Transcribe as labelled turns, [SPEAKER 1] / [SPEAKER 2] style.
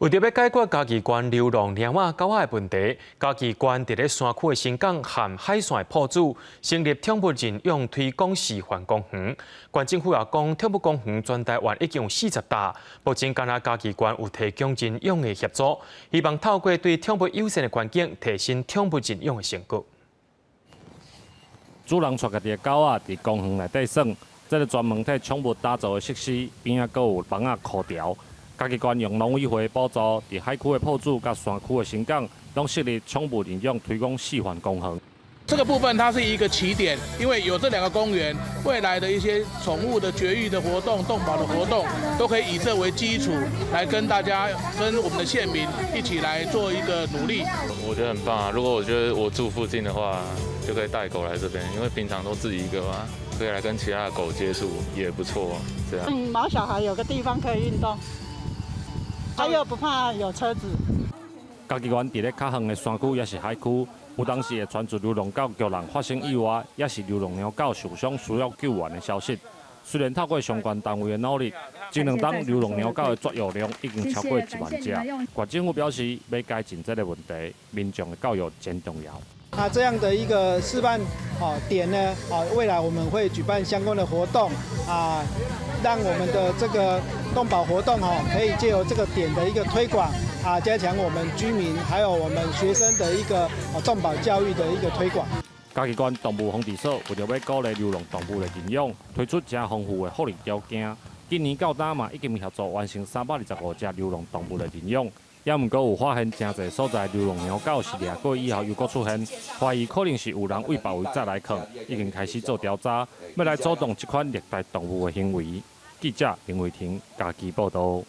[SPEAKER 1] 為著欲解決嘉義縣流浪貓仔狗仔的問題，嘉義縣佇咧山區的伸港和海線的朴子成立寵物認養推廣示範公園。縣政府也講，寵物公園全台灣已經有40搭，目前干焦嘉義縣有提供認養的協助，希望透過對寵物友善的環境，提升寵物認養的成果。
[SPEAKER 2] 主人帶家己的狗仔佇公園內底耍，這个專門替寵物打造的設施邊仔閣有網仔箍牢。嘉義縣用農委會補助，佇海區的朴子佮山區的伸港，攏設立寵物認養推廣示範公園。
[SPEAKER 3] 這個部分它是一個起點，因為有這兩個公園，未來的一些寵物的絕育的活動、動保的活動，都可以以這為基礎，來跟大家、跟我們的縣民一起來做一個努力。
[SPEAKER 4] 我覺得很棒啊！如果我覺得我住附近的話，就可以帶狗來這邊，因為平常都自己一個嘛，可以來跟其他的狗接觸，也不錯。這樣。
[SPEAKER 5] 毛小孩有個地方可以運動。他又不怕有車子。
[SPEAKER 2] 嘉義縣佇咧較遠的山區抑是海區，有當時會傳出流浪狗共人發生意外，抑是流浪貓狗受傷需要救援的消息。雖然透過相關單位的努力，這兩冬流浪貓狗的絕育量已經超過1萬隻。縣政府表示，欲改進這个問題，民眾的教育真重要。
[SPEAKER 6] 那這樣的一個示範點呢，未來我們會舉辦相關的活動啊，讓我們的這個動保活動可以藉由這個點的一個推廣啊，加強我們居民還有我們學生的一個動保教育的一個推廣。
[SPEAKER 2] 嘉義縣動物防治所為著欲鼓勵流浪動物的認養，推出誠豐富的福利條件。今年到今嘛已經協助完成325隻流浪動物的認養。也毋過有發現誠濟所在流浪貓狗是掠過以後猶閣出現，懷疑可能是有人對別位載來囥，已經開始做調查，欲來阻斷這款虐待動物的行為。記者林慧婷嘉義報導。